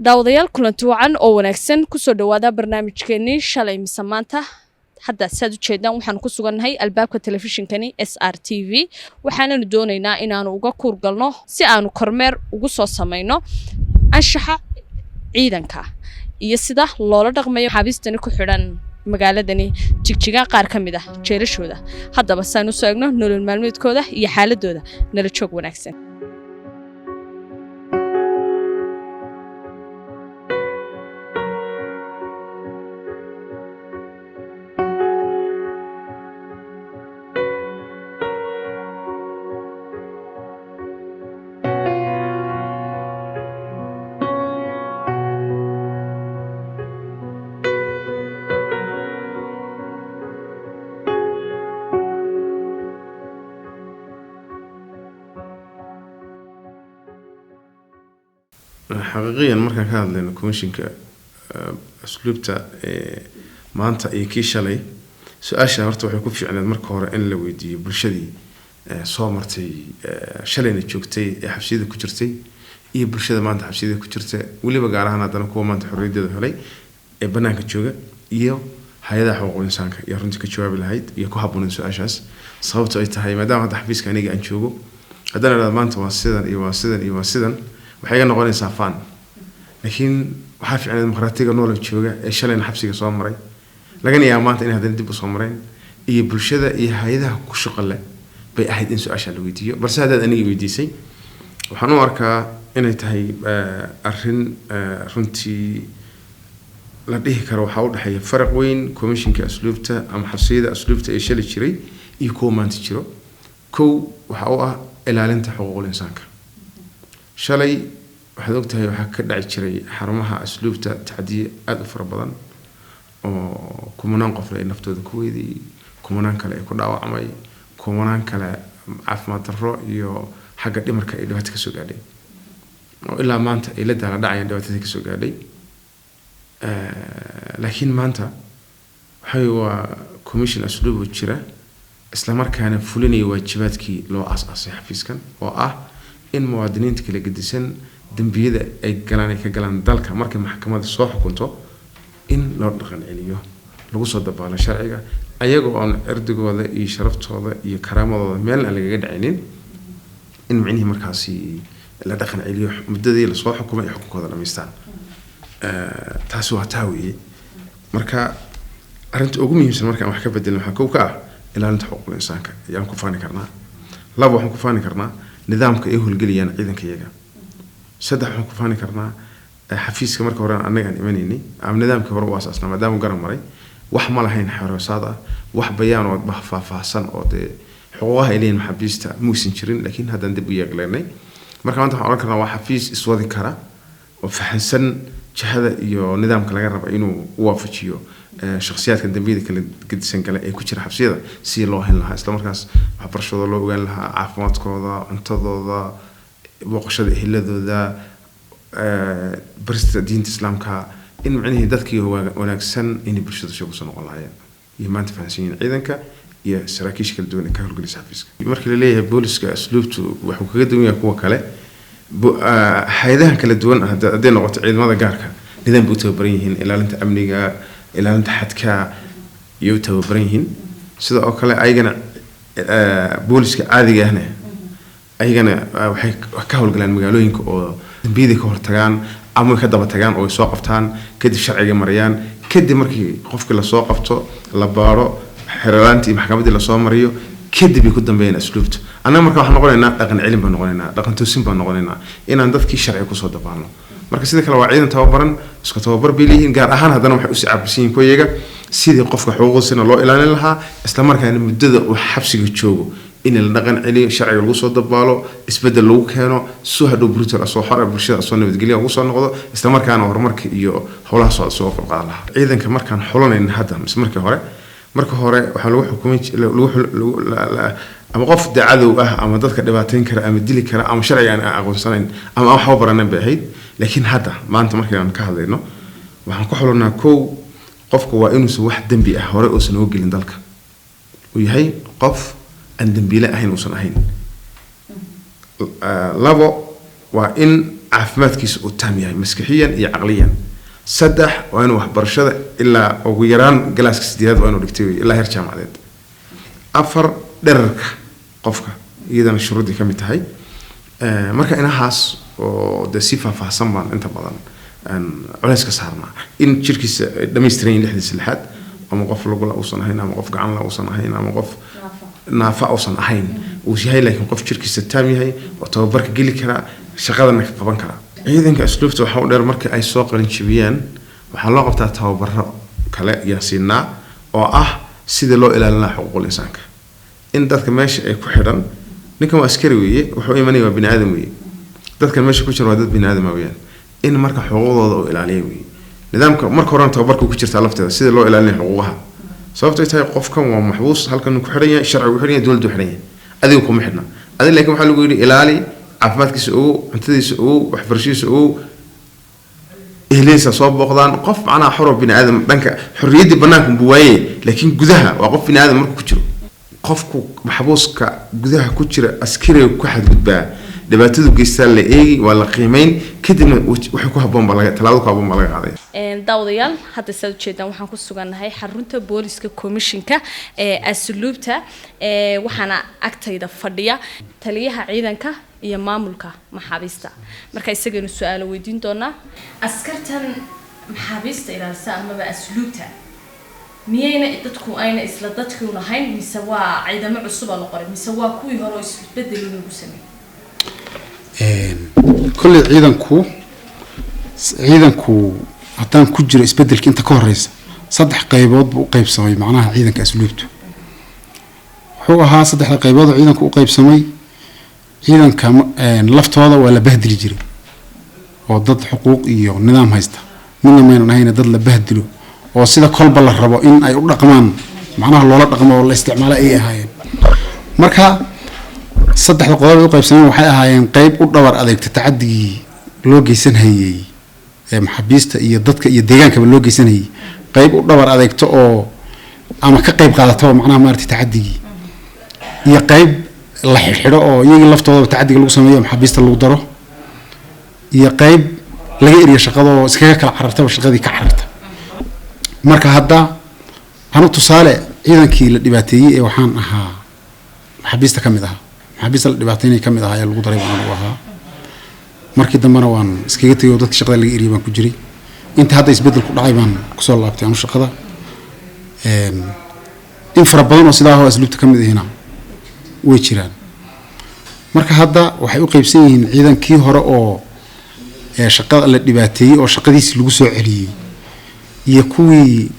Daawadayaal, kulanti wacan oo wanaagsan. Kusoo dhawaada barnaamijkeenii Shalay Mise Maanta. Hadda saad u jeedaan waxaanu ku sugannahay albaabka telefishinkani SRTV, waxaananu doonaynaa inaanu uga kuurgalno si aanu kormeer ugu soo samayno anshaxa ciidanka iyo sida loola dhaqmayo maxaabiistani ku xidhan magaaladani Jigjiga qaar ka mid ah jeelashooda. Haddaba saan usoo egno nolol maalmeedkooda iyo xaaladooda. Nala joog wanaagsan. Xaqiiqiyan, markaan ka hadlayno commissionka asluubta maanta iyo kii shalay, su-aasha horta waxay ku fiicneed marka hore in la weydiiyo bulshadii soo martay, shalayna joogtay ee xabsiyada ku jirtay, iyo bulshada maanta xabsiyada ku jirta, weliba gaar ahaan haddana kuwa maanta xorriyadeeda helay ee banaanka jooga, iyo hay-adaha xuquuqul insaanka iyo runtii ka jawaabi lahayd iyo ku habboonayd su-aashaas. Sababto ay tahay, maadaama hadda xafiiska aniga aan joogo, haddana idhahdo maanta waa sidan iyo waa sidan iyo waa sidan, waxay iga noqonaysaa fan. Laakiin waxaa fiicnay dimuqraatiga noola jooga ee shalayna xabsiga soo maray, lagana yaaba maanta inay haddana dib usoo mareen, iyo bulshada iyo hay-adaha ku shaqo leh bay ahayd in su-aasha la weydiiyo. Balse haddaad aniga weydiisay, waxaan u arkaa inay tahay arrin runtii la dhihi karo waxaa u dhexeeya faraq weyn commissionka asluubta ama xabsiyada asluubta ee shalay jiray iyo kuwa maanta jiro. Kow waxa u ah ilaalinta xuquuqul insaanka. Shalay waxaad ogtahay waxaa ka dhaci jiray xarumaha asluubta tacdiye aada u fara badan, oo kumanaan qofna ay naftooda ku weyday, kumanaan kale ay ku dhaawacmay, kumanaan kale caafimaad darro iyo xagga dhimarka ay dhibaato kasoo gaadhay, oo ilaa maanta ay la daala dhacayaan dhibaatadii kasoo gaadhay. Laakiin maanta waxay waa commission asluub oo jira, islamarkaana fulinaya waajibaadkii loo aas-aasay xafiiskan, oo ah in muwaadiniinta kala gedisan dembiyada ay galaan, ay ka galaan dalka, markay maxkamadda soo xukunto in loo dhaqan celiyo, lagu soo dabaalo sharciga, ayagoo oon cirdigooda iyo sharaftooda iyo karaamadooda meel aan lagaga dhacinin, in micnihii markaasi la dhaqan celiyo muddadii lasoo xukumay ay xukunkooda dhamaystaan. Taasi waa taa weeye. Marka arrinta ugu muhiimsan markaan wax ka bedelin waxaa kow ka ah ilaalinta xuquuqul insaanka ayaan ku faani karnaa. Laba, waxaan ku faani karnaa nidaamka ay howlgelayaan ciidanka iyaga. Saddex, waxaan ku faani karnaa xafiiska marka hore annagaan imanaynay ama nidaamkii hore u asaasnaa, maadaama garan maray, wax ma lahayn xeroosaad ah, wax bayaan oo faahfaahsan oo dee xuquuqaha ay leeyihin maxaabiista muusan jirin. Laakiin haddaan dib u yeegleynay, marka maanta waxaan oran karnaa waa xafiis iswadi kara oo fahansan jihada iyo nidaamka laga raba inuu u waafajiyo shakhsiyaadka dambiyada kala gedisan gale ee ku jira xabsiyada, si loo hen lahaa isla markaas waxbarashadooda loo ogaan lahaa, caafimaadkooda, cuntadooda, booqashada eheladooda, barista diinta islaamka, in micnihii dadkii wanaagsan inay bulshada soo kusoo noqon lahaayeen iyo maanta fahansan yihiin ciidanka iyo saraakiisha kala duwan ee ka howlgelisa xafiiska. Markii la leeyahay booliska asluubtu wuxuu kaga duwan yahay kuwa kale, hay-adahan kala duwan, hadday noqoto ciidamada gaarka, nidaam bay u tababaran yihiin, ilaalinta amniga, ilaalinta xadka iyo u tababaran yihiin. Sida oo kale ayagana booliska caadiga ahna ayagana waxay ka howlgalaan magaalooyinka oo dambiyada ka hortagaan ama way ka daba tagaan oo ay soo qabtaan, kadib sharciga marayaan. Kadib markii qofkii lasoo qabto, la baaro, xerolaantii maxkamaddii lasoo mariyo, kadib ay ku dambeeyaan asluubta. Annaga marka waxaan noqonaynaa dhaqan celin baan noqonaynaa, dhaqan toosin baan noqonaynaa, inaan dadkii sharciga kusoo dabaalno. Marka sida kale waa ciidan tababaran, isku tababar bay leeyihiin. Gaar ahaan haddana waxay usii caabusan yihiin kuwayaga sidii qofka xuquuqdiisana loo ilaalin lahaa, isla markaana muddada uu xabsiga joogo in la dhaqan celiyo, sharciga lagu soo dabaalo, isbedel lagu keeno, soo hadhow brutal asoo xor ah bulshada asoo nabadgelya ugu soo noqdo, isla markaana horumarka iyo howlaha socda soo qayb qaadan lahaa. Ciidanka markaan xulanayn hadda mise markii hore, marka hore waxaa lagu xukumay lagu ama qof dee cadow ah ama dadka dhibaateyn kara ama dili kara ama sharciga aan aqoonsanayn ama aan waxba baranan bay ahayd. Laakiin hadda maanta markaan ka hadlayno, waxaan ku xulanaa kow, qofka waa inuusan wax dembi ah hore uusan uga gelin dalka, uu yahay qof aan dembiile ahayn uusan ahayn. Labo, waa in caafimaadkiisa uu taam yahay maskixiyan iyo caqliyan. Saddex, waa inuu waxbarashada ilaa ugu yaraan galaaska sideedaad waa inuu dhigtay wey, ilaa heer jaamacadeed. Afar, dherarka qofka iyadana shuruuddii ka mid tahay. Marka inahaas oo dee si faahfaahsan baan inta badan culays ka saarnaa, in jirkiisa ay dhammaystiran yihiin lixdiisa lixaad, ama qof lugula uusan ahayn, ama qof gacanla uusan ahayn, ama qof naafa uusan ahayn uu yahay, laakiin qof jirkiisa taam yahay oo tababarka geli karaa, shaqadana ka qaban karaa. Ciidanka asluubta waxaa u dheer, marka ay soo qalin jebiyaan waxaa loo qabtaa tababaro kale yaan siinaa oo ah sida loo ilaalin lahaa xuquuqul insaanka, in dadka meesha ay ku xidhan, ninkan waa askari weeye, wuxuu imanaya waa bini aadam weeye, dadkan meesha ku jira waa dad bini aadam weeyaan, in marka xuquuqdooda uu ilaaliya weeye. Nidaamka marka horena tababarka ku jirtaa lafteeda sida loo ilaalinayo xuquuqaha, sababtay tahay qofkan waa maxbuus, halkan ku xidhan yahay, sharcigu ku xidhan yahay, dowladdu xidhan yahay, adiga kuma xidhna adiga, laakiin waxaa lagu yidhi ilaali caafimaadkiisa ogow, cuntadiisa ogow, waxbarashadiisa ogow, ehlihiisa soo booqdaan. Qof macnaha xoro bini aadam, dhanka xorriyaddii banaanka buu waaye, laakiin gudaha waa qof bini aadam. Markuu ku jiro qofku maxbuuska gudaha ku jira, askariga ku xadgudbaa, dhibaatadu geystaa la eegi, waa la qiimeyn, kadibna wixii ku habboon baa laga tallaabada ku habboon baa laga qaaday. Daawadayaal, hadda saad ujeedaan waxaan ku sugannahay xarunta booliska komishinka ee asluubta ee waxaana agtayda fadhiya taliyaha ciidanka iyo maamulka maxaabiista. Marka isagaynu su-aalo weydiin doonaa. Askartan maxaabiista ilaalisa amaba asluubta, miyayna dadku ayna isla dadkii lahayn, mise waa ciidamo cusub oo la qoray, mise waa kuwii hore oo isbedel lagu sameeyey? Kolley ciidanku haddaan ku jiro isbedelka inta ka horeysa, saddex qaybood buu u qaybsamay. Macnaha ciidanka asluubtu wuxuu ahaa saddexda qaybood oo ciidanku u qaybsamay. Ciidanka laftooda waa la bahdili jiray oo dad xuquuq iyo nidaam haysta midna maynan ahayn, dad la bahdilo oo sida kolba la rabo in ay u dhaqmaan, macnaha loola dhaqmo oo la isticmaalo ayay ahaayeen. Marka saddexda qodob ay u qaybsameen waxay ahaayeen qeyb u dhabar adeegta tacadigii loo geysan hayey ee maxaabiista iyo dadka iyo deegaankaba loo geysan hayey, qeyb u dhabar adeegta oo ama ka qeyb qaadataba macnaha maaragtay tacadigii, iyo qeyb la xidhxidho oo iyagii laftoodaba tacadiga lagu sameeyo, maxaabiista lagu daro, iyo qeyb laga eriyo shaqada oo iskaga kala carartaba, shaqadii ka cararta. Marka hadda anu tusaale ciidankii la dhibaateeyey ee waxaan ahaa maxaabiista ka mid ahaa, maxaabiista la dhibaateynay ka mid ahaa ee lagu daray baan anigu ahaa. Markii dambena waan iskaga tegay oo dadkii shaqada laga eriyay baan ku jiray. Inta hadda isbeddel ku dhacay baan kusoo laabtay anu shaqada. In fara badan oo sidaa oo asluubta ka mid ahina way jiraan. Marka hadda waxay u qaybsan yihiin ciidankii hore oo shaqada la dhibaateeyey oo shaqadiisi lagu soo celiyey, iyo kuwii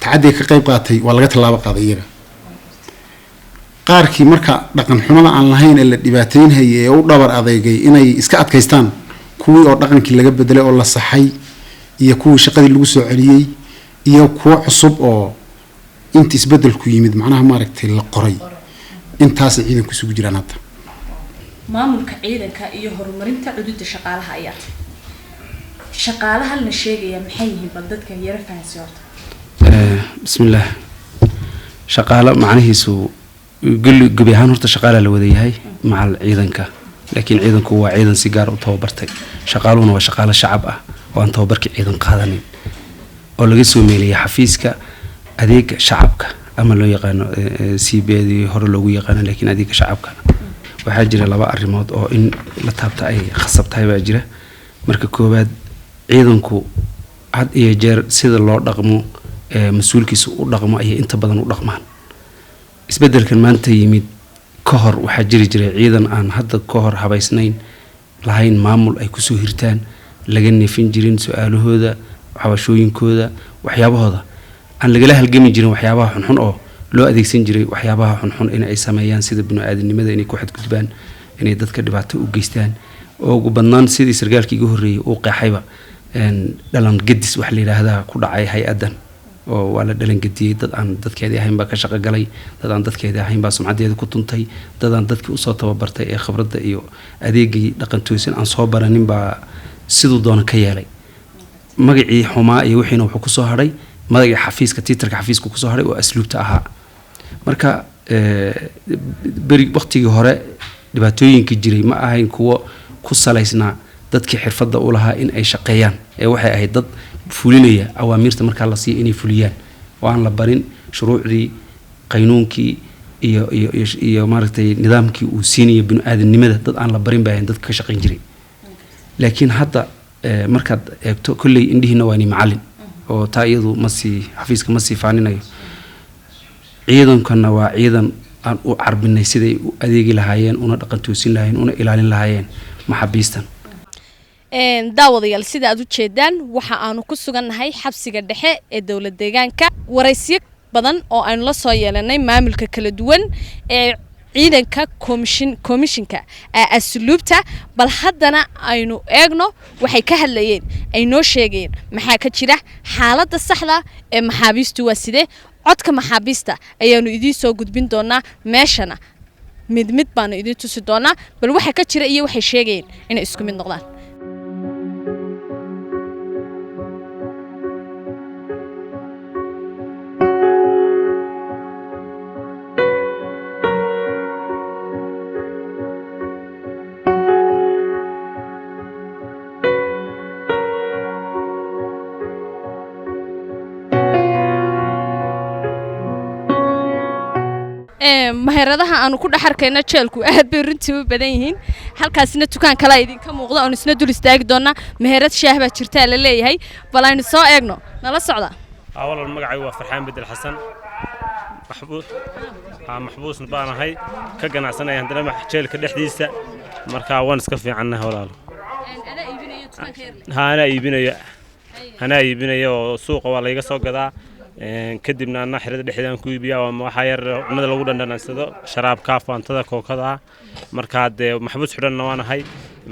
tacadiga ka qayb qaatay waa laga tallaabo qaaday iyaga. Qaarkii marka dhaqan xumada aan lahayn ee la dhibaateynhayay ee u dhabar adeegay inay iska adkaystaan, kuwii oo dhaqankii laga bedelay oo la saxay, iyo kuwii shaqadii lagu soo celiyey, iyo kuwo cusub oo inta isbedelku yimid macnaha maaragtay la qoray, intaasay ciidanku isugu jiraan hadda. Maamulka ciidanka iyo horumarinta cududa shaqaalaha ayaa tahay. Shaqaalahan la sheegaya maxay yihiin? Bal dadka yara fahansi horta. Bismillaah. Shaqaalo macnihiisu gulli gebi ahaan horta shaqaalaa la wada yahay macal ciidanka, laakiin ciidanku waa ciidan si gaar u tababartay, shaqaaluhuna waa shaqaalo shacab ah oo aan tababarkii ciidan qaadanin oo laga soo meeliyay xafiiska adeega shacabka ama loo yaqaano CB dii hore loogu yaqaano, laakiin adeega shacabka. Waxaa jira laba arrimood oo in la taabta ay khasab tahay baa jira. Marka koowaad, ciidanku had iyo jeer sida loo dhaqmo ee mas-uulkiisa u dhaqmo ayay inta badan u dhaqmaan. Isbeddelkan maanta yimid ka hor waxaa jiri jiray ciidan aan hadda ka hor habaysnayn, lahayn maamul ay kusoo hirtaan, laga neefin jirin su-aalahooda, cabashooyinkooda, waxyaabahooda, aan lagala halgami jirin waxyaabaha xunxun oo loo adeegsan jiray waxyaabaha xunxun in ay sameeyaan, sida binu-aadamnimada inay ku xadgudbaan, inay dadka dhibaato u geystaan, oo ugu badnaan sidii sargaalkii iga horreeyay uu qeexayba, dhalan gedis wax la yidhaahdaa ku dhacay hay-addan oo waa la dhalan gediyey. Dad aan dadkeedii ahayn baa ka shaqo galay, dad aan dadkeedii ahayn baa sumcaddeeda ku tuntay, dad aan dadkii usoo tababartay ee khibradda iyo adeegii dhaqan toosin aan soo baranin baa siduu doona ka yeelay. Magacii xumaa iyo wixiina wuxuu kusoo hadhay magacii xafiiska, tiitarka xafiiska kusoo hadhay oo asluubta ahaa. Marka beri waqtigii hore dhibaatooyinkii jiray ma ahayn kuwo ku salaysnaa Dadkii xirfadda u lahaa in ay shaqeeyaan ee waxay ahayd dad fulinaya awaamiirta markaa la siiya inay fuliyaan, oo aan la barin shuruucdii, qaynuunkii iyo maaragtay nidaamkii uu siinayo binu-aadamnimada. Dad aan la barin bay ahayn dadka ka shaqayn jiray. Laakiin hadda markaad eegto, kolley indhihiina waa ni macallin oo taa iyadu ma sii xafiiska ma sii faaninayo. Ciidankana waa ciidan aan u carbinay siday u adeegi lahaayeen, una dhaqan toosin lahaayeen, una ilaalin lahaayeen maxaabiistan. Daawadayaal, sida aad u jeedaan, waxa aanu ku sugannahay xabsiga dhexe ee dowlad deegaanka. Waraysyo badan oo aynu la soo yeelanay maamulka kala duwan ee ciidanka komishinka asluubta, bal haddana aynu eegno waxay ka hadlayeen, ay noo sheegayeen maxaa ka jira xaaladda saxda ee maxaabiistu waa sidee. Codka maxaabiista ayaanu idiin soo gudbin doonaa, meeshana mid mid baanu idiin tusi doonaa, bal waxa ka jira iyo waxay sheegayeen inay isku mid noqdaan. Meheradaha aanu ku dhex arkayna jeelku aad bay runtii u badan yihiin. Halkaasina dukaan kalaa idinka muuqda oon isna dul istaagi doonaa. Meherad shaah baa jirtaa la leeyahay, bal aynu soo eegno, nala socda. Awalal, magacaygu waa Farxaan Bedel Xasan. Maxbuus haa, maxbuusna baan ahay, ka ganacsanaya haddana jeelka dhexdiisa. Marka waan iska fiicannahay, walaalo. Ha, anaa iibinayo, anaa iibinayo oo suuqa waa layga soo gadaa. Kadibna anaa xirada dhexdeedaan ku iibiyaa. Waa waxaa yar cunnada lagu dhandhanansado, sharaabka, faantada, kookada ah. Marka dee maxbuus xidhanna waan ahay,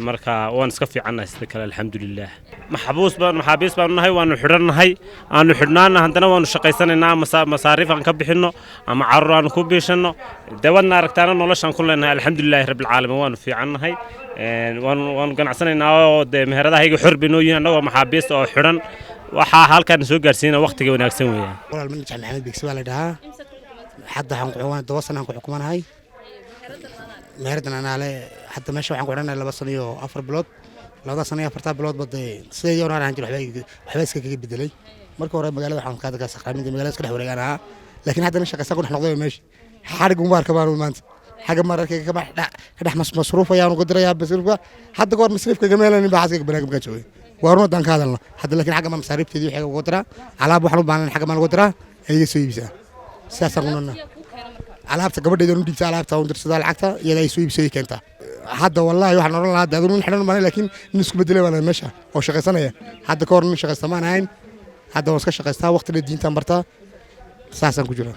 marka waan iska fiicannahay. Sida kale alxamdulilaah, maxbuus baan, maxaabiis baanu nahay, waanu xidhannahay, aanu xidhnaana, haddana waanu shaqaysanaynaa, ama masaariif aan ka bixinno ama carruur aanu ku biishanno. Dee waadna aragtaana noloshaan ku leenahay. Alxamdulilaahi rabbilcaalamiin, waanu fiicannahay. Waanu ganacsanaynaa oo dee meheradahayga xor bay noo yihiin annagoo maxaabiista oo xidhan. Waxaa halkaan soo gaarsiina waqtiga wanaagsan weeyaan. Walaal, Manajax Maxamed Bigsi baa la dhahaa. Hadda waxaan ku xukumanay 7 sano aan ku xukumanahay meherdan anaale. Hadda meesha waxaan ku xidhanahay 2 sano iyo 4 bilood. 2 sano iyo 4-taa bilood ba dee sideedii hore aan jiro waxba iska kaga bedelay. Marka hore magaalada waxaan ka dadka sakhraamida magaalada iska dhex wareegaan ahaa, laakiin haddana shaqaysan ku dhex noqday meesha. Xarig uma arka baan maanta xagga mararkayga kama ka dhex masruufayaan uga dirayaa masruufka. Hadda kahor masruufka kama helanin baa xaaskayga banaanka markaan joogay, waa run haddaan ka hadalno hadda. Laakiin xagga ma masaariifteedii waxay uga diraa, alaab waxaan u baahan xagga maan uga diraa, ay iga soo iibsaa. Sidaasaan ku noolnaa. Alaabta gabadheeda u dhiibta, alaabta u dirsadaa, lacagta iyada ay soo iibsay keentaa. Hadda wallaahi waxaan oran lahaa adu nin xidhan maanay, laakiin nin isku bedelay baan meesha oo shaqaysanaya. Hadda ka hor nin shaqaysta maan ahayn, hadda waan iska shaqaystaa, waqtiga diintaan bartaa, saasaan ku jiraa.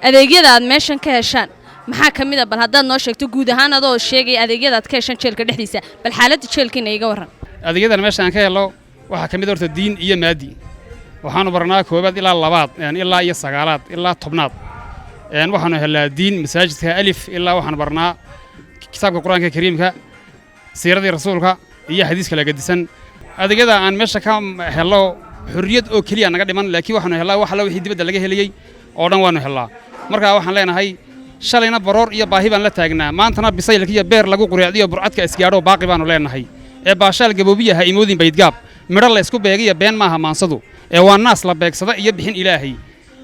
Adeegyada aad meeshan ka heshaan maxaa ka mid a? Bal haddaad noo sheegto guud ahaan, adoo sheegaya adeegyada aad ka heshaan jeelka dhexdiisa, bal xaaladda jeelkiina iga warran. Adeegyadan meesha aan ka helno waxaa ka mid horta diin iyo maadi. Waxaanu baranaa koobaad ilaa labaad ilaa iyo sagaalaad ilaa 10aad. Waxaanu helnaa diin masaajidka alif ilaa waxaanu barnaa kitaabka Qur-aanka Kariimka, siiradii rasuulka iyo xadiiska la gedisan. Adeegyada aan meesha ka helno, xorriyad oo keliya naga dhiman, laakiin waxaanu helnaa wax alla wixii dibadda laga helayey oo dhan waanu helnaa. Marka waxaan leenahay, shalayna baroor iyo baahi baan la taagnaa, maantana bisaylka iyo beer lagu qureecdiyo burcadka isgaadho baaqi baanu leenahay. Ee baashaal gaboobiya ha imoodin baydgaab, midho la isku beegiya been maaha maansadu, ee waa naas la beegsada iyo bixin Ilaahay.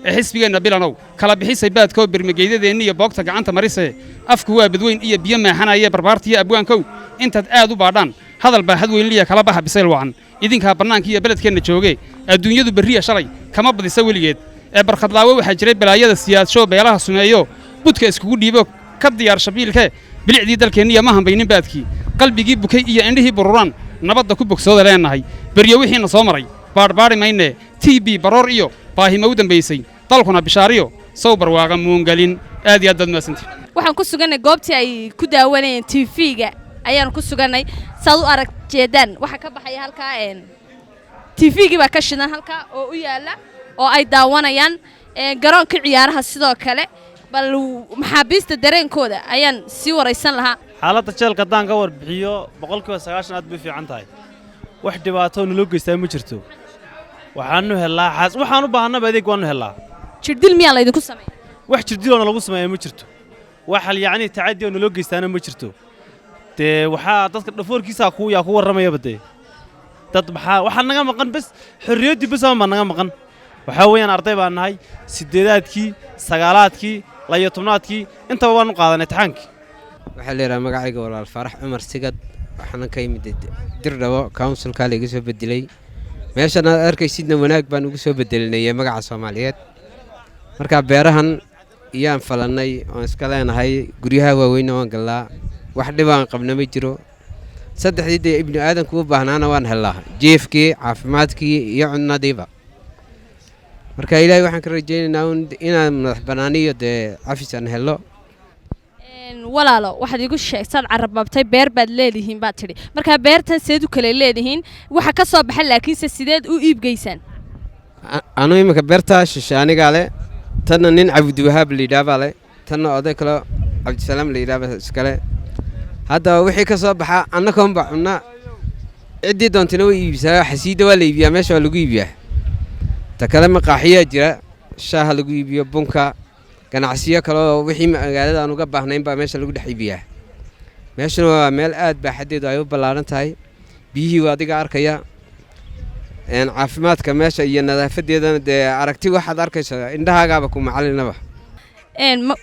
Ee xisbigeenna bilanow kala bixisay baadkoo birmageydadeenni iyo boogta gacanta marise. Afku waa badweyn iyo biyo maaxanaye, barbaartiyo abwaankow intaad aad u baadhaan hadal baa hadweynliya kala baxa bisayl wacan. Idinkaa bannaanka iyo beledkeenna jooge, adduunyadu berriya shalay kama badisa weligeed. Ee barkhadlaawe waxaa jiray balaayada siyaadsho beelaha sumeeyo, budka iskugu dhiibo ka diyaar shabiilke. Bilicdii dalkeenniya ma hambaynin baadkii, qalbigii bukay iyo indhihii bururaan nabadda ku bogsooda leenahay. Beryo wixiina soo maray baadhbaadhi maynee, TB baroor iyo baahima u dambaysay, dalkuna bishaariyo sow barwaaqa muungelin. Aad iyo aad baad mahadsantihin. Waxaan ku sugannay goobtii ay ku daawanayeen TV-ga ayaanu ku sugannay. Saad u arag jeedaan, waxaa ka baxaya halkaa TV-gii baa ka shidan halkaa oo u yaala oo ay daawanayaan garoonka ciyaaraha. Sidoo kale bal maxaabiista dareenkooda ayaan sii waraysan lahaa. Xaaladda jeelka haddaan ka warbixiyo, 90% aad bay u fiican tahay. Wax dhibaato naloo geystaa ma jirto. Waxaanu helnaa xaas, waxaan u baahannaba adeeg waanu helnaa. Jirdil miyaa laydinku sameeya? Wax jirdiloo nalagu sameeya ma jirto, wax yacni tacaddi oo naloo geystaana ma jirto. Dee waxaa dadka dhafoorkiisaa ku yaa ku warramayaba. Dee dad maxaa waxaa naga maqan? Bes xorriyaddii bes baa naga maqan. Waxaa weeyaan arday baan nahay, sideedaadkii, sagaalaadkii, 12aadkii intaba waanu qaadanay imtixaankii. Waxaa la yidhaha magacayga walaal Faarax Cumar Sigad. Waxaana ka yimid Dirdhabo, councilkaa laiga soo bedelay. Meeshan aad arkaysidna wanaag baan ugu soo bedelinaya magaca Soomaaliyeed. Marka beerahan iyaan falannay oon iska leenahay, guryaha waaweynna waan gallaa, wax dhibaan qabna ma jiro. Saddexdii dee ibnu aadanku u baahnaana waan hellaa, jiifkii, caafimaadkii iyo cunnadiiba. Marka Ilaahay waxaan ka rajaynaynaa un inaan madax bannaaniyo dee cafis aan hello. Walaalo, waxaad igu sheegtaad carababtay beer baad leedihiin baad tidhi. Markaa beertan seed u kale leedihiin? Waxa ka soo baxa laakiinse sideed u iibgeysaan? Anu iminka beertaa shishe anigaa le, tanna nin Cabdiwahaab la yidhaah baa le, tanna oday kaleo Cabdisalaam la yidhaah baa iskale. Haddaba wixii ka soo baxa annagoonba cunna, ciddii doontana way iibisaa. Xasiidda waa la iibiyaa, meesha waa lagu iibiyaa. Ta kale maqaaxiyaa jira, shaaha lagu iibiyo, bunka, ganacsiyo kale oo wixii magaalada aan uga baahnayn baa meesha lagu dhex iibiyaa. Meeshuna waa meel aad baaxaddeedu ay u ballaaran tahay. Biyihii waa adiga arkaya. Caafimaadka meesha iyo nadaafadeedana dee aragti waxaad arkayso indhahaagaaba ku macalinaba.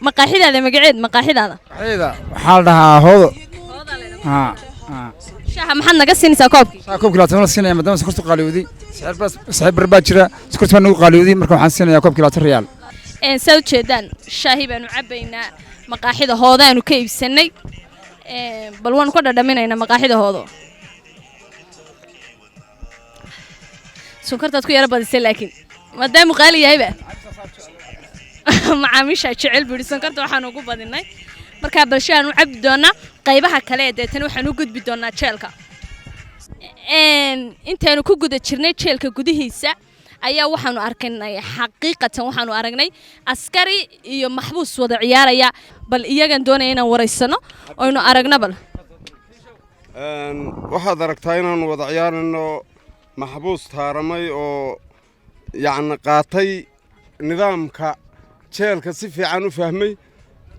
Maqaaxidaada magaceed, maqaaxidaada? Waxaa la dhahaa Hoodo. Haa. Shaaha maxaad naga siinaysaa koobkii? Shaaha koobkii 20 la siinaya, maadaama sokortu qaaliyooday. Sicir bar baa jira, sokortu baa nagu qaaliyooday. Marka waxaan siinayaa koobkii 20 riyaal. Saa u jeedaan, shaahi baanu cabbaynaa, maqaaxida Hoodaanu ka iibsanay. Bal waanu ka dhadhaminaynaa maqaaxida Hoodo. Sonkortaad ku yara badisay, laakiin maadaamu qaali yahayba macaamiishaa jecel buu yidhi sonkorta waxaanu ugu badinay. Markaa bal shaanu cabbi doonaa. Qaybaha kale ee deetana waxaan u gudbi doonaa jeelka. Intaanu ku guda jirnay jeelka gudihiisa ayaa waxaanu arkaynay, xaqiiqatan waxaanu aragnay askari iyo maxbuus wada ciyaaraya. Bal iyagan doonaya inaan waraysano oynu aragno bal. Waxaad aragtaa inaanu wada ciyaarayno maxbuus taaramay oo yacni qaatay nidaamka jeelka, si fiican u fahmay,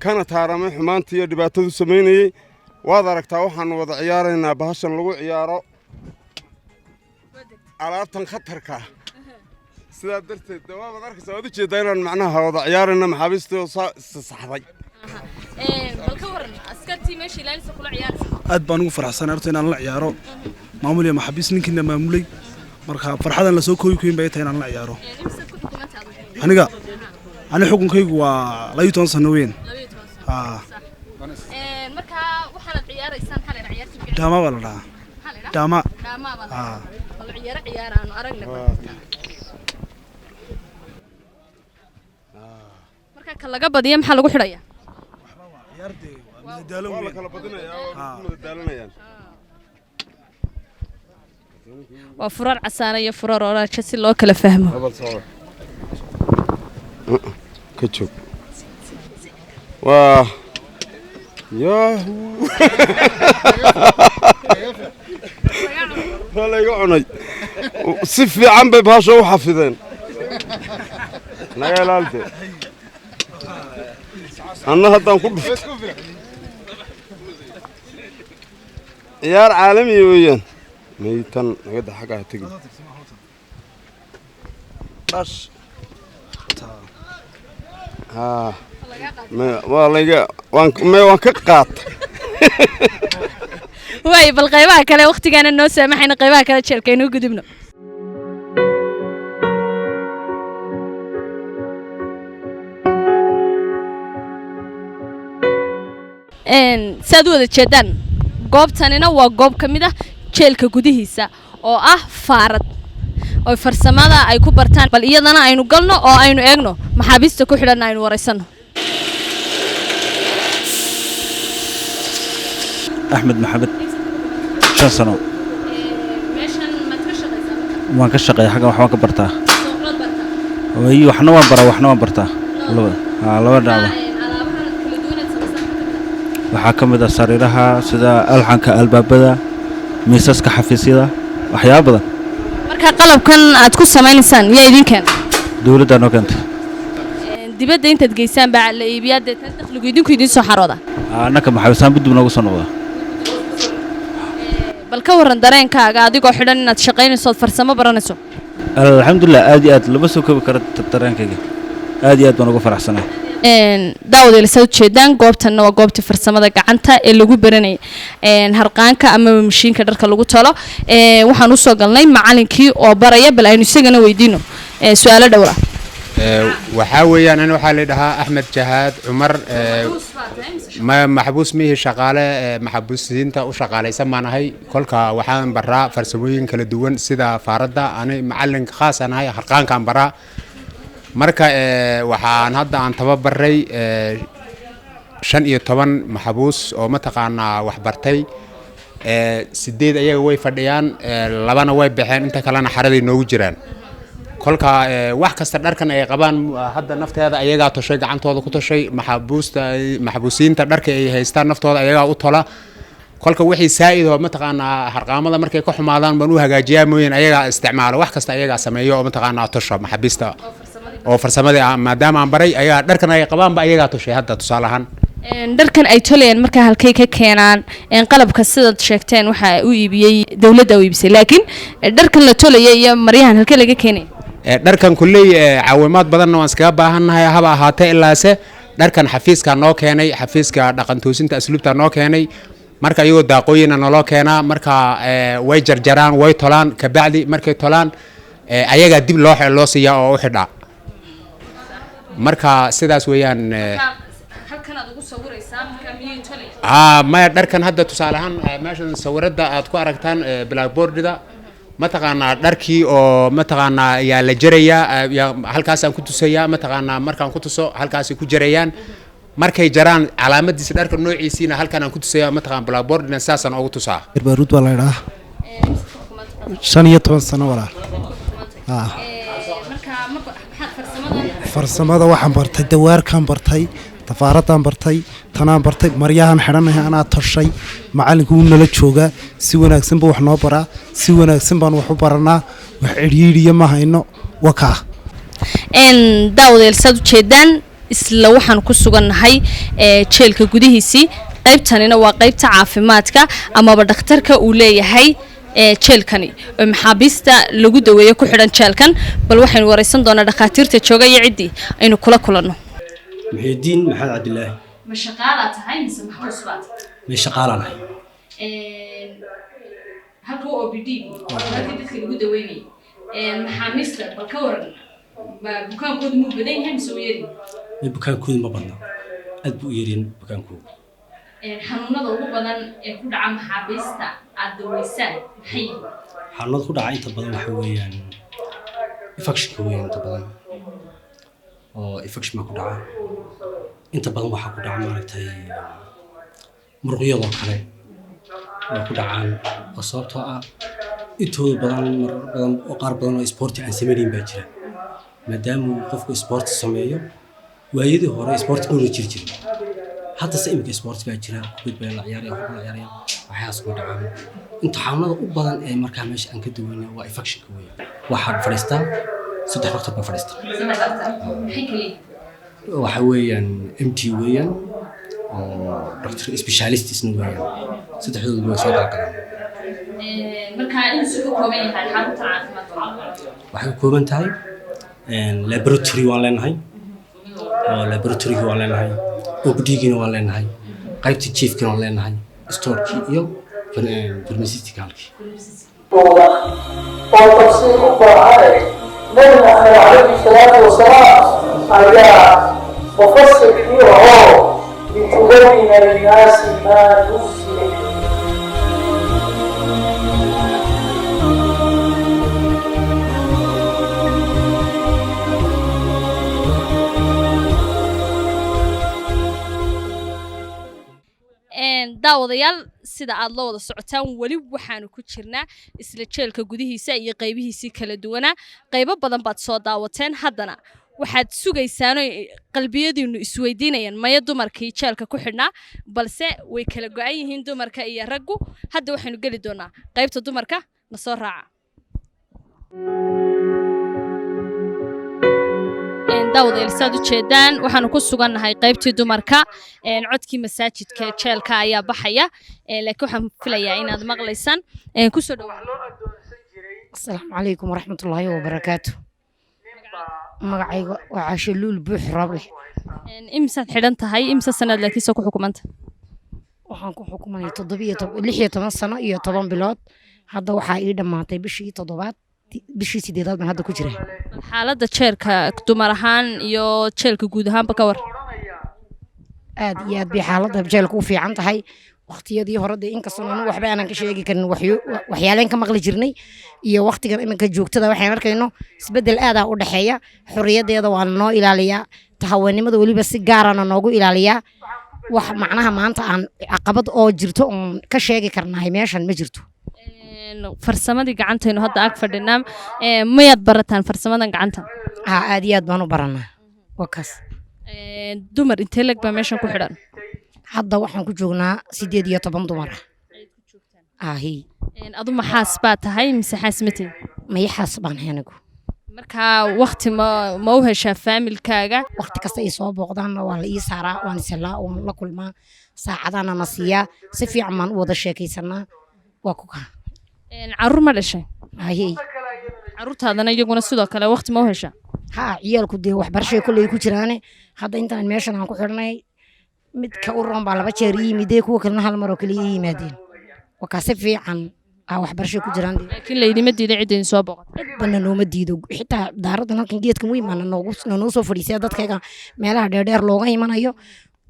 kana taaramay xumaantii iyo dhibaatadu samaynayey. Waad aragtaa, waxaanu wada ciyaaraynaa bahashan lagu ciyaaro alaabtan khatarka ah. Sidaa darteed de waabaad arkaysaa, waad ujeeddaa inaan macnaha wada ciyaarayno maxaabiistii oo saxday. Bal ka waran askartii meesha ilaalisa kula ciyaaraysa? Aad baan ugu faraxsanay horta inaan la ciyaaro maamul iyo maxaabiis, ninkiina maamulay. Marka farxadan lasoo koobi karin bay tahay inaan la ciyaaro. Aniga ani xukunkaygu waa 12 sano weyn. Haa. Markaa waxaanad ciyaaraysaan maxaa la yidhaha ciyaarta? Dhaama baa la dhahaa, dhaama. Dhaamaa baa la Haa. Bal ciyaaro ciyaar aanu aragnay. Marka ka laga badiya maxaa lagu xidhaya? Waa la kala badinayaa, waa ku madadaalinayaan. Waa furar casaana iyo furar oraaja si loo kala fahmo. Ka joog, waa yahu, waa layga cunay. Si fiican bay bahasha u xafideen. Naga ilaalte, anna haddaan ku dhufto. Ciyaar caalamiya weeyaan. Maytan nagada xagga ha tegin. Dhash, haa, waa layga waan me waan ka qaata. Waay, bal qaybaha kale wakhtigaana noo saamaxayna, qaybaha kale jeelka inuu gudubno. Saad u wada jeedaan, goobtanina waa goob ka mid ah jeelka gudihiisa oo ah faarad oo farsamada ay ku bartaan. Bal iyadana aynu galno oo aynu eegno maxaabiista ku xidhan, aynu waraysano. Axmed Maxamed, 5 sano. Meeshan maad ka shaqaysaa? Waan ka shaqeeya xaggan, wax waan ka bartaa. Way, waxna waan baraa, waxna waan bartaa, laba haa, laba dhacda. Waxaa ka mid ah sariiraha, sida alxanka albaabada, miisaska xafiisyada, waxyaabo badan. Marka qalabkan aad ku samaynaysaan yaa idin keena? Dowladdaa noo keentay. Dibadda intaad geysaan baa la iibiyaa, deetana dakhligu idinku idiin soo xarooda? Annaka maxaabiisaan dib noogu soo noqdaa. Bal ka waran dareenkaaga adigoo xidhan inaad shaqaynayso ood farsamo baranayso? Alxamdulilah, aad iyo aad lama soo koobi karo dareenkayga. Aad iyo aad baan uga faraxsanahay. Daawadayaal, saad ujeedaan, goobtanna waa goobtii farsamada gacanta ee lagu baranayay harqaanka amaba mashiinka dharka lagu tolo. Waxaan usoo galnay macalinkii oo baraya. Bal aynu isagana weydiino su-aalo dhowr ah. Waxaa weeyaan, ani waxaa la dhahaa Axmed Jahaad Cumar. Ma maxbuus mihi, shaqaale maxbuusiinta u shaqaalaysan baan ahay. Kolka waxaan baraa farsamooyin kala duwan sida faaradda. Ani macalin khaasaan ahay, harqaankaan baraa. Marka waxaan hadda aan tababaray 15 maxbuus oo mataqaanaa wax bartay. 8 ayaga way fadhiyaan, 2na way baxeen, inta kalena xaraday noogu jiraan. Kolka wax kasta dharkan ay qabaan hadda nafteeda ayagaa toshay, gacantooda ku toshay. Maxabuusta, maxbuusiinta dharka ay haystaan naftooda ayagaa u tola. Kolka wixii saa'id oo mataqaanaa harqaamada markay ka xumaadaan baan u hagaajiyaa mooyeen, ayagaa isticmaalo, wax kasta ayagaa sameeyo oo mataqaanaa tosho maxaabiista oo farsamadii maadaama aan baray, ayagaa dharkan ay qabaanba ayagaa toshay hadda tusaale ahaan. Dharkan ay tolayaan markaa halkay ka keenaan? Qalabka sidaad sheegteen waxaa u iibiyey dowladda u iibisay, laakiin dharkan la tolaya iyo maryahan halkee laga keenaya? Dharkan kulley caawimaad badanna waan iskaga baahannahay. Haba ahaatee, ilaase dharkan xafiiska noo keenay, xafiiska dhaqan toosinta asluubta noo keenay. Marka iyagoo daaqooyina naloo keenaa. Marka way jarjaraan, way tolaan. Kabacdi markay tolaan ayagaa dib loo siiyaa oo u xidhaa. Marka sidaas weeyaan. Halkan aad ugu sawiraysaa markaa miyay tolayaan? Maya, dharkan hadda tusaale ahaan meeshan sawirada aad ku aragtaan blackboardida mataqaanaa dharkii oo mataqaanaa yaa la jarayaa, halkaasaan ku tusayaa. Mataqaanaa markaan ku tuso halkaasay ku jarayaan. Markay jaraan calaamadiisa dharka noociisiina halkaan aan ku tusayaa, mataqaan blackboardina saasaan ugu tusaa. Baaruud baa la idhaa, 15 sano walaal. Farsamada waxaan bartay dawaarkaan bartay, tafaaradaan bartay, tanaan bartay, maryahan xidhanahay anaa toshay. Macalinku wuu nala joogaa, si wanaagsan buu wax noo baraa, si wanaagsan baan wax u baranaa, wax cidhiidhiya ma hayno wakaa. Daawadayaal, saad ujeedaan, isla waxaan ku sugannahay jeelka gudihiisii. Qaybtanina waa qaybta caafimaadka amaba dhakhtarka uu leeyahay jeelkani oo maxaabiista lagu daweeyo ku xidhan jeelkan. Bal waxaynu wareysan doonaa dhakhaatiirta jooga iyo ciddii aynu kula kulanno. Muxiidiin Maxamed Cabdilaahi. Ma shaqaalaa tahay mise maxbuus baa tahay? May, shaqaalaan ahay. Halka OPD, halkii dadka lagu daweynayay maxaamiista, bal ka waran, bukaankoodu muu badan yahay mise uu yari? May, bukaankoodu ma badna, aad buu u yaryin bukaankoodu. Xanuunada ugu badan ee ku dhaca maxaabiista aad daweysaan maxay yihiin? Xanuunada ku dhaca inta badan waxa weeyaan infectionka weeyaan inta badan, oo infection baa ku dhaca inta badan. Waxaa ku dhaca maaragtay muruqyadoo kale waa ku dhacaan, oo sababtoo ah intooda badan marar badan oo qaar badan oo isboorti aan sameynayn baa jira. Maadaama uu qofku isboorti sameeyo, waayadii hore isboorti ma jiri jirin, haddase iminka isboorti baa jira, kubad baa la ciyaaraya, waxba la ciyaaraya, waxyaas ku dhacaan. Inta xanuunada u badan ee markaa meesha aan ka duwanay waa infectionka weeyaan. Waxaa fadhiistaa saddex doctor baa fadhiista. Maxay kala yihiin? Waxa weeyaan MD weeyaan oo doctor specialist isna weeyaan, saddexdoodu way soo galgalaan. Markaa intuu ka kooban yahay xarunta caafimaadka? Waxay ka kooban tahay laboratory waan leenahay, oo laboratorygi waan leenahay, OPD-gina waan leenahay, qaybta chiefkina waan leenahay, storekii iyo pharmaceuticalkii. Oo tafsiir u baahane, Nabi Maxamed calayhi salaatu wasalaam ayaa mufasirkii ahoo litubayina linnaasi maa nuzila. Daawadayaal, sida aad la wada socotaan, weli waxaanu ku jirnaa isla jeelka gudihiisa iyo qaybihiisii kala duwanaa. Qaybo badan baad soo daawateen, haddana waxaad sugaysaanoo qalbiyadiinu isweydiinayaan maya dumarkii jeelka ku xidhnaa, balse way kala go-an yihiin dumarka iyo raggu. Hadda waxaynu geli doonaa qaybta dumarka, na soo raaca. Daawadayaal, saad u jeedaan, waxaanu ku sugannahay qaybtii dumarka. Codkii masaajidka jeelka ayaa baxaya, laakiin waxaan filayaa inaad maqlaysaan. Kusoo dhawaad. Asalaamu calaykum waraxmatullaahi wabarakaatu. Magacayga waa Caashe Luul Buux Rooble. Imisaad xidhan tahay? Imisa sanaad laakiinse ku xukumanta? Waxaan ku xukumanay 17, 16 sano iyo 10 bilood. Hadda waxaa ii dhammaatay bishii toddobaad, bishii sideedaad baan hadda ku jira. Xaaladda jeelka dumar ahaan iyo jeelka guud ahaanba ka war. Aad iyo aad bay xaaladda jeelka u fiican tahay. Waqtiyadii hore dee, inkastoo anu waxba aanan ka sheegi karin, waxyaaleen ka maqli jirnay iyo waqtigan iminka joogtada waxaan arkayno isbeddel aadaa u dhexeeya. Xorriyaddeeda waa noo ilaaliyaa, haweenimada weliba si gaarana noogu ilaaliyaa. Wax macnaha maanta aan caqabad oo jirto oon ka sheegi karnahay meeshan ma jirto. Farsamadii gacantaynu hadda ag fadhinaa. Mayaad barataan farsamadan gacanta? Ha, aad iyo aad baan u baranaa, waa kaas. Dumar intee leeg baa meeshan ku xidhan? Hadda waxaan ku joognaa 18 dumar ah ahi. Adu ma xaas baa tahay mise xaas ma tihin? Maya, xaas baan ahay anigu. Marka waqti ma u heshaa faamilkaaga? Waqti kasta ay soo booqdaanna waa la ii saaraa, waan iselaa, waan la kulmaa, saacadaana na siiyaa, si fiican baan u wada sheekaysanaa, waa ku kaa. Caruur ma dhashay? Haye. Caruurtaadana iyaguna sidoo kale waqti ma u heshaa? Ha, ciyaalku dee waxbarashay kolley ku jiraane. Hadda intaan meeshan aan ku xidhnay, midka u roon baa laba jeer ii yimidee, kuwa kalena hal mar oo kaliya ii yimaadeen. Waa kaa, si fiican aa waxbarashay ku jiraan. Laakiin laydima diiday cidda idin soo booqato? Cidbana nooma diido. Xitaa daaradan halkan geedkan weyn baana noogu nanoo soo fadhiisaya dadkayga meelaha dheerdheer looga imanayo.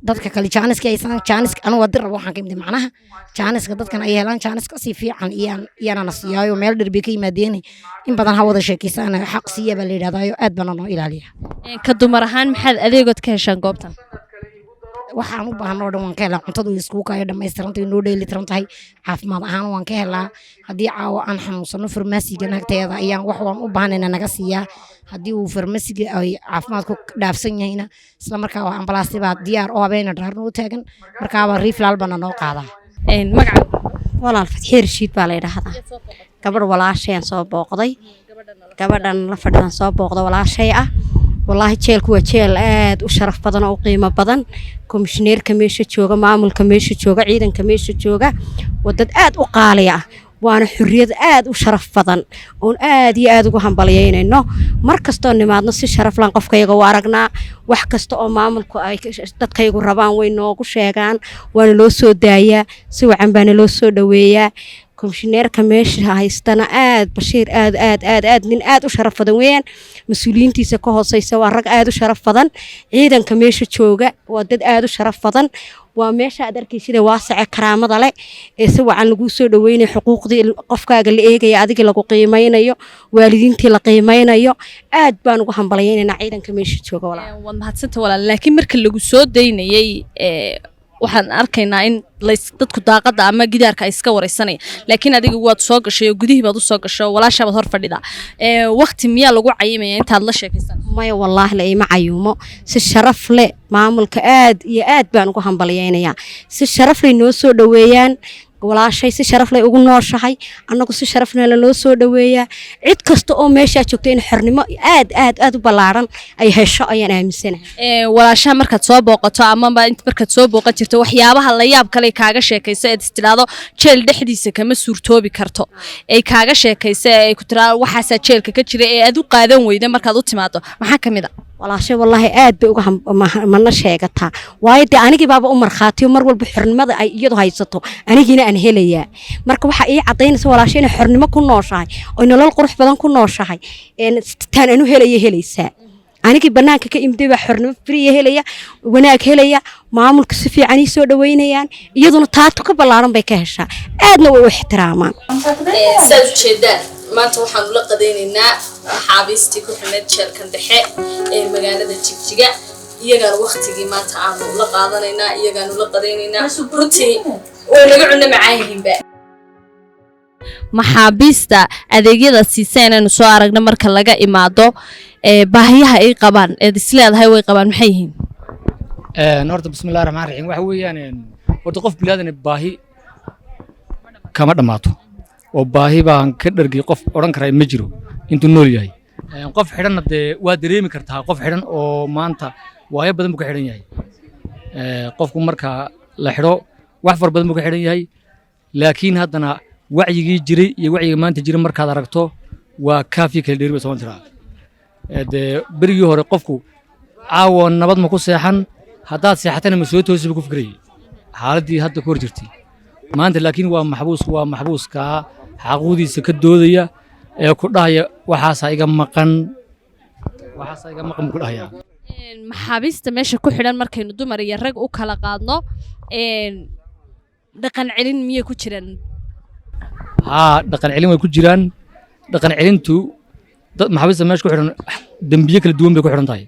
Dadka kale jaaniska aysan jaaniska, anigu waa dir rabo, waxaan ka imid macnaha jaaniska dadkan ay helaan jaaniska si fiican iyaan iyaana na siiyaayo. Meel dheer bay ka yimaadeen, in badan ha wada sheekeysaan, xaq siiya baa la yidhahdaayo, aad baana noo ilaaliya. Ka dumar ahaan maxaad adeegood ka heshaan goobtan? Waxaan u baahan oo dhan waan ka helaa. Cuntadu way iskugu kaayo dhammaystirantay, noo dheelitiran tahay. Caafimaad ahaan waan ka helaa. Haddii caawa aan xanuunsano, farmasiga nagteeda ayaan wax waan u baahanayna naga siiyaa. Haddii uu farmasiga ay caafimaadku dhaafsan yahayna, isla markaa waa ambalaasti baa diyaar oo habeena dhaarna u taagan, markaaba referral baana noo qaadaa. Magaca? Walaal, Fatxiye Rashiid baa la yidhaahdaa. Gabadh walaashayaan soo booqday, gabadhan la fadhidan soo booqda, walaashay ah. Wallaahi jeelku waa jeel aad u sharaf badan oo u qiimo badan. Komishineerka meesha jooga, maamulka meesha jooga, ciidanka meesha jooga waa dad aad u qaali ah, waana xurriyad aad u sharaf badan oon aad iyo aad ugu hambalyeynayno. Mar kastoo nimaadno si sharaf lan qofkayaga u aragnaa. Wax kasta oo maamulku ay dadkayagu rabaan way noogu sheegaan, waana loo soo daayaa, si wacan baana loo soo dhoweeyaa. Komishineerka meesha haystana aad, Bashiir, aad aad aad aad nin aad u sharaf badan weeyaan. Mas-uuliyiintiisa ka hooseysa waa rag aad u sharaf badan. Ciidanka meesha jooga waa dad aad u sharaf badan. Waa meesha aad arkaysida waasace karaamada leh ee si wacan laguu soo dhaweynayo, xuquuqdii qofkaaga la eegaya, adigii lagu qiimeynayo, waalidiintii la qiimeynayo. Aad baan ugu hambalyeynaynaa ciidanka meesha jooga, walaal. Waad mahadsanta, walaal. Laakiin marka lagu soo daynayay, waxaan arkaynaa in lays dadku daaqada ama gidaarka ay iska wareysanaya, laakiin adiga waad soo gashay oo gudihii baad usoo gashay oo walaashaa baad hor fadhidaa. Waqti miyaa lagu cayimaya intaad la sheekaysan? Maya, wallaahi la ima cayuumo. Si sharaf leh maamulka aad iyo aad baan ugu hambalyeynayaa. Si sharaf leh noo soo dhoweeyaan. Walaashay si sharaf leh ugu nooshahay, annagu si sharafna lanoo soo dhoweeyaa. Cid kasta oo meeshaa joogta in xornimo aad aad aad u ballaaran ay hesho ayaan aaminsanahay. Walaashaha markaad soo booqato amaba markaad soo booqan jirto, waxyaabaha la yaab kale kaaga sheekaysa eed istidhaahdo jeel dhexdiisa kama suurtoobi karto ay kaaga sheekaysa, ee ay ku tiraado waxaasaa jeelka ka jira ee aad u qaadan weyda markaad u timaado, maxaa ka mid a? Walaashay wallaahi aad bay uga mana sheegataa, waayo dee anigii baaba u markhaatiyo. Mar walba xornimada ay iyadu haysato anigiina aan helayaa. Marka waxaa ii caddaynaysa walaashay inay xornimo ku nooshahay oo nolol qurux badan ku nooshahay. Taan anu helaya helaysaa. Anigii banaanka ka imday baa xornimo free helaya, wanaag helaya, maamulka si fiican ii soo dhaweynayaan, iyaduna taatu ka ballaaran bay ka heshaa, aadna way u ixtiraamaan. Saad ujeedaan, maanta waxaanu la qadaynaynaa maxaabiistii ku xumeed jeelkan dhexe ee magaalada Jigjiga. Iyagaan waktigii maanta aanu la qaadanaynaa, iyagaanu la qadaynaynaa. Runtii way naga cunno macaan yihiinba. Maxaabiista adeegyada siisa inaynu soo aragno marka laga imaado, baahiyaha ay qabaan eed isleedahay way qabaan maxay yihiin? Horta bismillahi raxmaan raxiim. Waxa weeyaan, horta qof biniaadan baahi kama dhammaato, oo baahi baan ka dhargay qof odhan karaa ma jiro intuu nool yahay. Qof xidhanna dee waa dareemi kartaa, qof xidhan oo maanta waayo badan buu ka xidhan yahay. Qofku marka la xidho wax fara badan buu ka xidhan yahay, laakiin haddana wacyigii jiray iyo wacyiga maanta jiray markaad aragto waa kaafi kala dheeri bay soo jiraa. Dee berigii hore qofku caawa nabad ma ku seexan, haddaad seexatana ma soo toosi buu ku fikirayay xaaladdii hadda ku hor jirtay. Maanta laakiin waa maxbuus, waa maxbuuskaa xaquuqdiisa ka doodaya ee ku dhahaya waxaasaa iga maqan, waxaasaa iga maqan buu ku dhahayaa. Maxaabiista meesha ku xidhan markaynu dumar iyo rag u kala qaadno, dhaqan celin miyay ku jiraan? Haa, dhaqan celin way ku jiraan. Dhaqan celintu dad maxaabiista meesha ku xidhan dembiye kala duwan bay ku xidhan tahay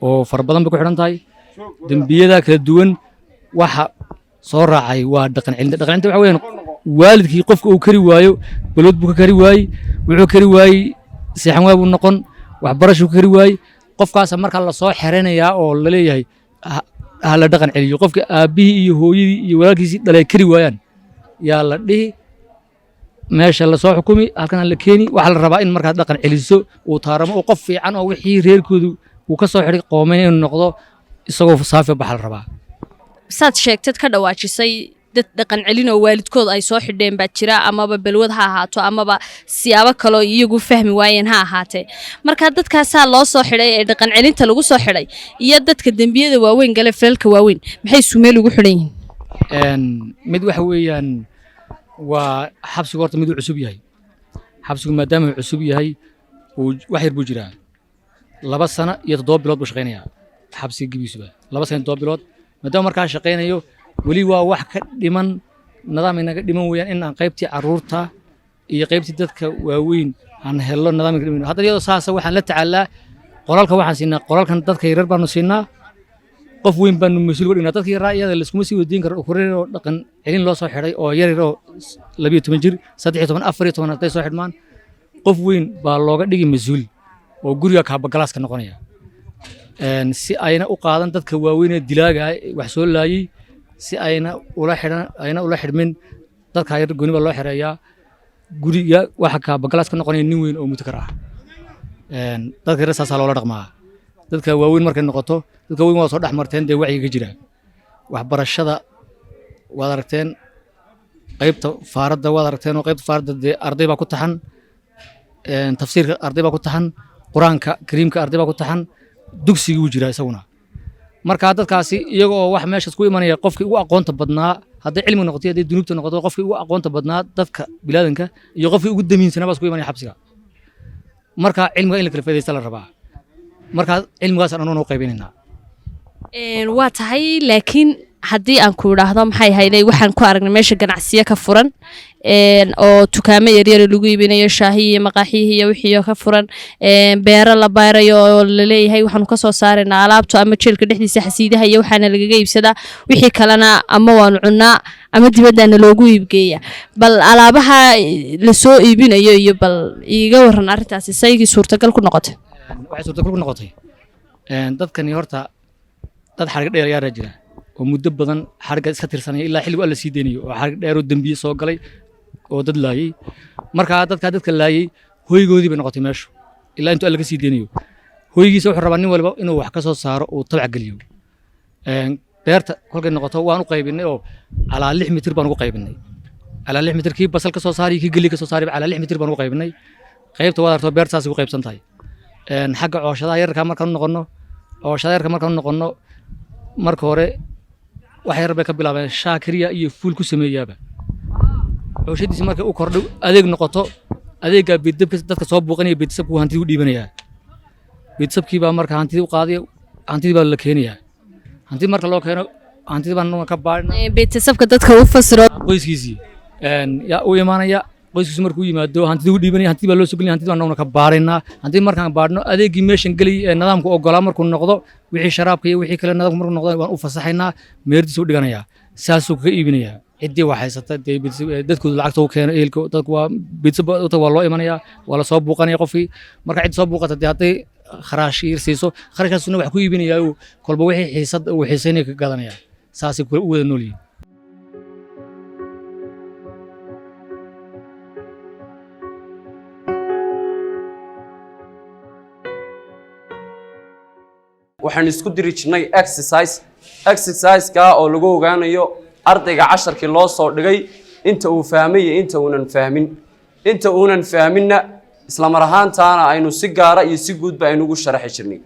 oo fara badan bay ku xidhan tahay. Dembiyada kala duwan waxa soo raacay waa dhaqan celinta. Dhaqan celinta waxa weeyaan waalidkii qofka uu kari waayo, balwad buu ka kari waayey, wuxuu kari waayey seexan waay buu noqon, waxbarashuu ka kari waayey. Qofkaasa markaa lasoo xeranayaa oo laleeyahay ha la dhaqan celiyo. Qofka aabbihii iyo hooyadii iyo walaalkiisii dhalay kari waayaan yaa la dhihi meesha lasoo xukumi, halkan la keeni. Waxaa la rabaa in markaad dhaqan celiso uu taaramo oo qof fiican oo wixii reerkoodu uu ka soo xidhay qoomeyn inuu noqdo, isagoo saafi baxa la rabaa. Saad sheegtad ka dhawaajisay, dad dhaqan celin oo waalidkood ay soo xidheen baa jira, amaba balwad ha ahaato amaba siyaabo kaloo iyagu fahmi waayeen ha ahaatee. Marka dadkaasaa loo soo xidhay ee dhaqan celinta lagu soo xidhay iyo dadka dembiyada waaweyn gale, falalka waaweyn, maxay isu meel ugu xidhan yihiin? Mid waxa weeyaan waa xabsigu horta mid uu cusub yahay. Xabsigu maadaama uu cusub yahay uu wax yar buu jiraa, 2 sano iyo 7 bilood buu shaqaynayaa xabsiga gebiisuba, 2 sano iyo 7 bilood. Maadaama markaa shaqaynayo weli waa wax ka dhiman nidaam inaga dhiman weeyaan in aan qaybtii carruurta iyo qaybtii dadka waaweyn aan hello nidaam inaga dhiman. Hadda iyadoo saasa waxaan la tacaalaa qolalka, waxaan siinaa qolalkan dadka yaryar baanu siinaa, qof weyn baanu mas-uul uga dhignaa. Dadka yaraa iyada layskuma sii weydiin karo kureer oo dhaqan celin loo soo xidhay oo yar yar oo 12 jir, 13, 14 hadday soo xidhmaan, qof weyn baa looga dhigi mas-uul oo guriga kaabagalaaska noqonaya. Si ayna u qaadan dadka waaweyn ee dilaaga ah ee wax soo laayey, si ayna ula xidhan, ayna ula xidhmin dadka yar, gooni baa loo xereeyaa. Guriga waxa kaabagalaas ka noqonaya nin weyn oo mutakar ah. Dadka yar saasaa loola dhaqmaa. Dadka waaweyn markay noqoto, dadka waaweyn waa soo dhex marteen dee wacyiga ka jira waxbarashada waad aragteen, qaybta faaradda waad aragteen oo qaybta faaradda dee arday baa ku taxan, tafsiirka arday baa ku taxan, qur-aanka kariimka arday baa ku taxan, dugsigii wuu jiraa isaguna. Marka dadkaasi iyaga oo wax meeshaas ku imanaya, qofkii ugu aqoonta badnaa hadday cilmi noqoto, hadday dunuubta noqoto, qofkii ugu aqoonta badnaa dadka bilaadanka iyo qofkii ugu damiinsanaa baa isku imanaya xabsiga. Marka cilmiga in la kala faa'idaysta la rabaa, marka cilmigaasaan anuguna u qaybinaynaa. Waa tahay, laakiin haddii aan ku idhaahdo maxay hayday, waxaan ku aragnay meesha ganacsiyo ka furan oo dukaamo yaryar lagu iibinayo shaahiyi iyo maqaaxiyihii iyo wixii oo ka furan, beero la beerayo oo laleeyahay waxaanu kasoo saaraynaa alaabto ama jeelka dhexdiisa xasiidaha iyo waxaana lagaga iibsadaa, wixii kalena ama waanu cunnaa ama dibaddaana loogu iibgeeya. Bal alaabaha lasoo iibinayo iyo bal iiga waran arrintaasi saygii suurtagal ku noqotay. Waxay suurtagal ku noqotay dadkani horta dad xarig dheer ayaa jira oo muddo badan xarigga iska tirsanaya ilaa xilligu alla sii deynayo, oo xarig dheer oo dembiye soo galay oo dad laayay. Markaa dadkaa dadka laayay hoygoodii bay noqotay meeshu ilaa intuu alla ka sii deynayo. Hoygiisa wuxuu rabaa nin waliba inuu wax ka soo saaro uu tabac geliyo. Beerta kolkay noqoto waan u qaybinay oo calaa 6 mitir baan ugu qaybinay, calaa 6 mitir kii basal ka soo saari, kii geli ka soo saari, calaa 6 mitir baan ugu qaybinay. Qaybta waad aragto beertaasi ugu qaybsan tahay. Xagga cooshadaha yararka markaan u noqono, cooshadaha yararka markaan u noqono, marka hore wax yar bay ka bilaabeen, shaakiriya iyo fuul ku sameeyaaba. Cooshadiisi markay u kordho adeeg noqoto, adeeggaa beeddabka dadka soo buuqanaya beedsabku hantidii u dhiibanayaa, beedsabkii baa marka hantidii u qaadaya, hantidii baa la keenayaa. Hanti marka loo keeno hantidii baan ka baadhina. Beedsabka dadka u fasiro. Qoyskiisii yaa u imaanaya, qoyskiisu markuu yimaado hantidii u dhiibanaya, hantidii baa loo soo gelinaya, hantidii baan annaguna ka baadhaynaa. Hantidii markaan baadhno adeeggii meeshan gelay ee nidaamku oggolaa markuu noqdo, wixii sharaabka iyo wixii kale nidaamku markuu noqdo, waan u fasaxaynaa, meerdiisa u dhiganayaa, saasuu kaga iibinayaa. Ciddii wax haysata dee dadkoodu lacagta u keeno, ehelka dadku waa beedsab waa loo imanayaa, waa lasoo buuqanaya qofkii. Marka ciddi soo buuqata dee hadday kharaash yar siiso, kharashkaasuna wax ku iibinayaa, uu kolba wixii xiisad uu xiisaynaya ka gadanaya, saasay kula u wada nool yihiin. Waxaynu isku diri jirnay exercise, exercise-ka oo lagu ogaanayo ardayga casharkii loo soo dhigay inta uu fahmay iyo inta uunan fahmin. Inta uunan fahminna, isla mar ahaantaana aynu si gaara iyo si guudba aynu ugu sharaxi jirnay.